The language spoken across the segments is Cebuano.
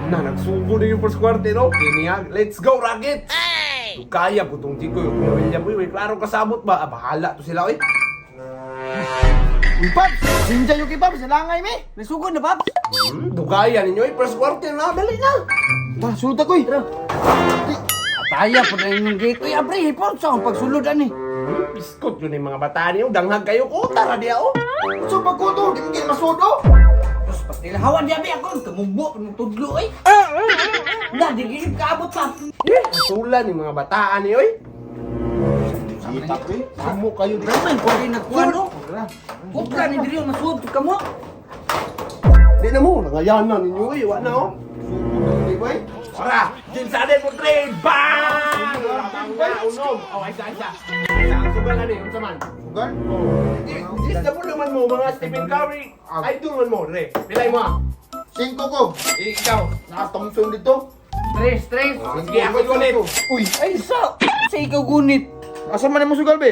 Na, nagsugo na yung first quarter, no? Kiniya, let's go, Rockets! Kaya ko tong Chico, yung Kuya William, uy, may klaro kasabot ba? Ah, bahala to sila, uy. Uy, Paps! Sinja yung kay Paps! Nalangay, mi! Nasugod na, Paps. Dugaya ninyo, eh, first quarter na, dali na. Tara, sulod ako, eh! Tara! Ataya po na inyong gate. Uy, abre, hipon sa akong pagsulod, ani. Biskot yun yung mga bata niyo, danghag kayo ko, tara diya, oh. So, pagkuto, di mo kayo masuod, oh! Tapos pastilahawan di abi ako. Tumugbo, tudlo, eh. Na, di gilip kaabot, Paps. Eh, masulan yung mga bataan niyo, eh. Kita ko, eh! Samo kayo dito! Raman, kung di nagkuhan, no? Kupra ni Drio, masuod ka mo. Di na mo, nangayanan ninyo, eh, wa na, oh. Sugod na, di ba, eh? Tara, James Harden mo trade! Bang! Lamang na, unom. Oh, isa, isa. Isa, ang sugal na ni, unsa man? Sugal? Oh. Gisda naman mo, mga Stephen Curry. Idol man mo, re. Pilay mo, ah. Singko ko! Eh, ikaw. Nasa Thompson dito! Tres, tres. Sige, ako gunit. Uy! Ay, sa! Sa ikaw gunit. Asa man mo sugal, be?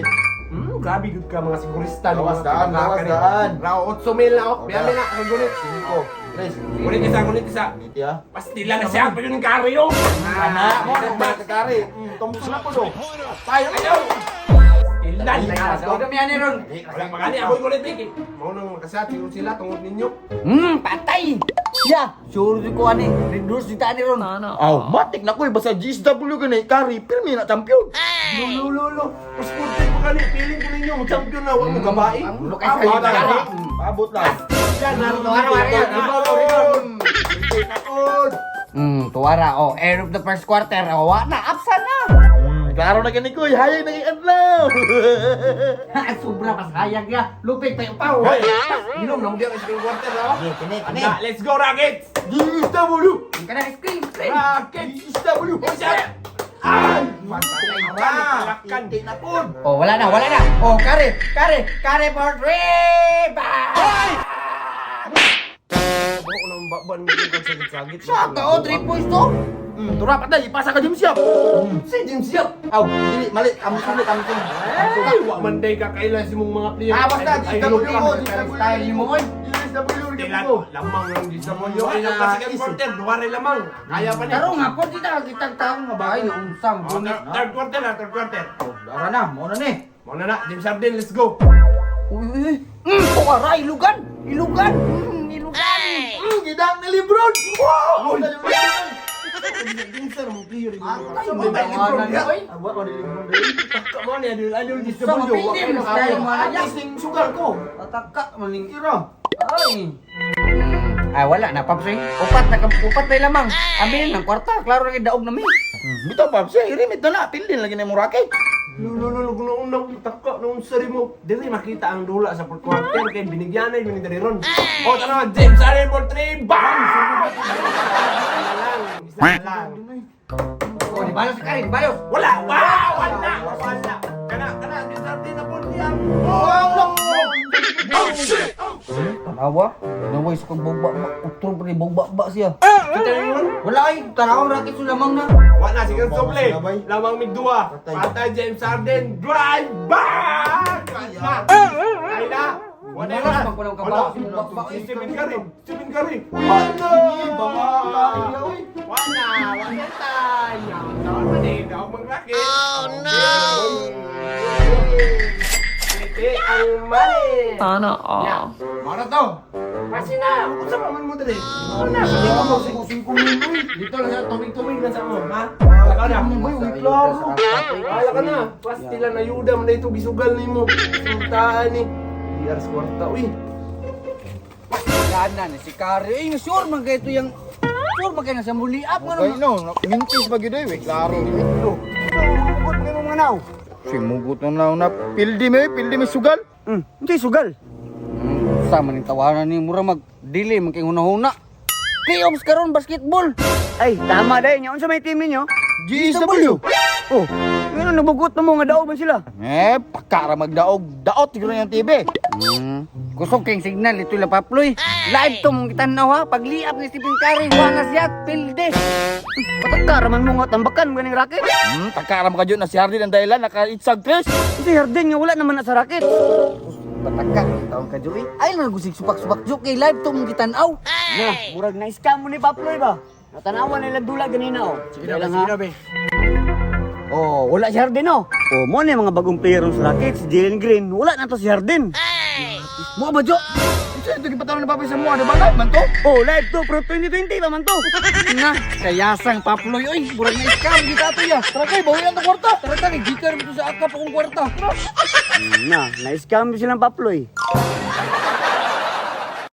Grabe good ka mga sigurista. No? Gawas Mga daan, tibaka gawas ni. daan. Rao, 8 mil na, oh. Biyame na, ako gunit. Singko. Tres. Gunit isa, gunit isa. Ngiti, ah. Pastila na siya, pa yun yung Curry, oh. Ana, mo na ba kare? Thompson na po do. Tayo, ayaw! Ilan na yan. Sa kami ani ron. Wala magani, ako gunit, Vicky. Mau nang makasat, siguro sila, tungod ninyo. Patay. Ya, sure di ko ani. Reduce di ta ani ron. Aw, matik na ko eh. Basta GSW gani, kari, pirmi na champion. Lo, lo, lo, lo. Mas kurti pa kani, feeling ko ninyo, champion na, huwag mo gabae. Lo kay sa Kari. Abot lang. Yan, naroon. Tuwara, tuwara, yan. Rebound, rebound. Tuwara oh. End of the first quarter. Oh, wa na, apsa na. Klaro na gani ko, eh. Hayag na kay adlaw. Sobra pas hayag ya. Lupit pa yung pao. Hoy, inom na mo diyan ang second quarter, no? Kini, kini. Na, let's go, Rockets! GSW! Kana screen, screen. Rockets! GSW! Uy, siya! Ay! Patay na! na! Hindi na po! Oh, wala na, wala na. Oh, kare, kare, kare for three. Bye! Ako nang baban mo yung sagit-sagit. Sa oh, 3 points to. Tura patay, ipasa ka James Yap. Si James Yap! Aw, dili, mali, amsun, amsun. Ay, wa man day kakailan si mong mga player. Ah, basta, Ay, GSW ay, ko, ay, GSW. Style mo, oy. GSW, Tilan, ko. lamang lang di sa monyo. Ay, nang pa second quarter, duwari lamang. Kaya pa niya. Karon nga po kita kitang tao nga bahay na unsang Oh, gunit. third quarter na, third quarter. Oh, Dara na, mo na ni. Muna na, James Harden, let's go. Uy, uy, uy. Tuwara, ilugan. Ilugan. Ilugan. Gidang ni Lebron. Wow! Uy! James Harden, mong player. Ay, Sa mga tawanan Lebron, oy. Ah, wa ni Lebron dili. Taka mo ni adul adul di sa Sa monyo. mapili, style mo na. Ayos ning sugal ko. Pataka maning Kira. Ay. Ay, wala na, Paps, eh. Upat na, upat na lamang. Amin ng kwarta, klaro na daog na mi. Bitaw pa siya, irimit na na, pildin lagi na mo racket. Lo lo lo lo gunaunang taka nung sari mo. Dili makita ang dula sa fourth quarter kay binigyan na yun ni Dariron. Oh, tanaw, James Harden for three. Bang! Isa lang, isa lang. Oh, di balos ka rin, balos. Wala! Wow! Wala! Wala! Kana, kana, James Harden na po niya. Oh! Tanawa, tanawa isa kang bugba ba, utro pa ni bugba ba siya. Kita niyo yun? Wala ay, tanawang racket sa lamang na. Wala, sige, sople. Labay. Lamang mig duha. Patay. Patay James Harden. Drive back! Wala. Ay na. Wala Wala, na. magkulang ka Wala. ba? Bugba ba? Si Stephen Curry. Stephen Curry. Wala. Wala. Wala tayo. Saan man eh. Daw mag-racket. Oh no! Iti ang mali. Sana all. Mara to. Kasi na. Unsa pa man mo dali? Wala. Pati ko mo. Dito lang sa tubig-tubig lang sa mo, ha? Wala ka na. Uy, uy, klaro. Wala ka na. Pastila na yuda man na ito gisugal nimo. Sultaan ni. DR sa kwarta, uy. Gana ni si Kari. Ay, sure man kayo ito yung... Sure man kayo na sa muli up. Okay no, mintis ba gyud eh, klaro. Mugot mo mga naw. Si mugot na na pildi me, pildi me sugal. Hindi sugal. Sa man yung tawanan ni Mura mag dili man kay hunahuna. Playoffs karon basketball. Ay, tama dahil niya. Unsa may team ninyo? GSW. Oh, ngano nabugot na mo nga daog man sila. Eh, pakara magdaog, daot siguro yung TV. Kusog kayong signal ito lang paploy. Live to mong kitanaw ha. Pagliap ni Stephen Curry, wala siya pilde. Pataka raman mo nga tambakan ganing racket. Takara mo kadyo na si Harden ang dahilan naka-itsag tres. Si Harden nga wala naman na sa racket. Pataka taon ka Joey. Ay lang gusig supak-supak joke kay live to mong kitanaw. Na, murag na scam mo ni Paploy ba? Natanawan nila dula ganina oh. Sige na, sige na, be. Oh, wala si Harden oh. Oh, mo na yung mga bagong player sa Rockets, si Jalen Green. Wala na to si Harden. Mo ba Jo? Unsa ito gipatawag ni Papi sa mua, di ba live man to? Oh, live to pro 2020 pa man to. Na, kayasang Paploy oy, murag na scam kita ato ya. Tara kay bawi ang kwarta. Tara ta kay gikan mo to sa akap akong kwarta. Na, na-scam silang Paploy.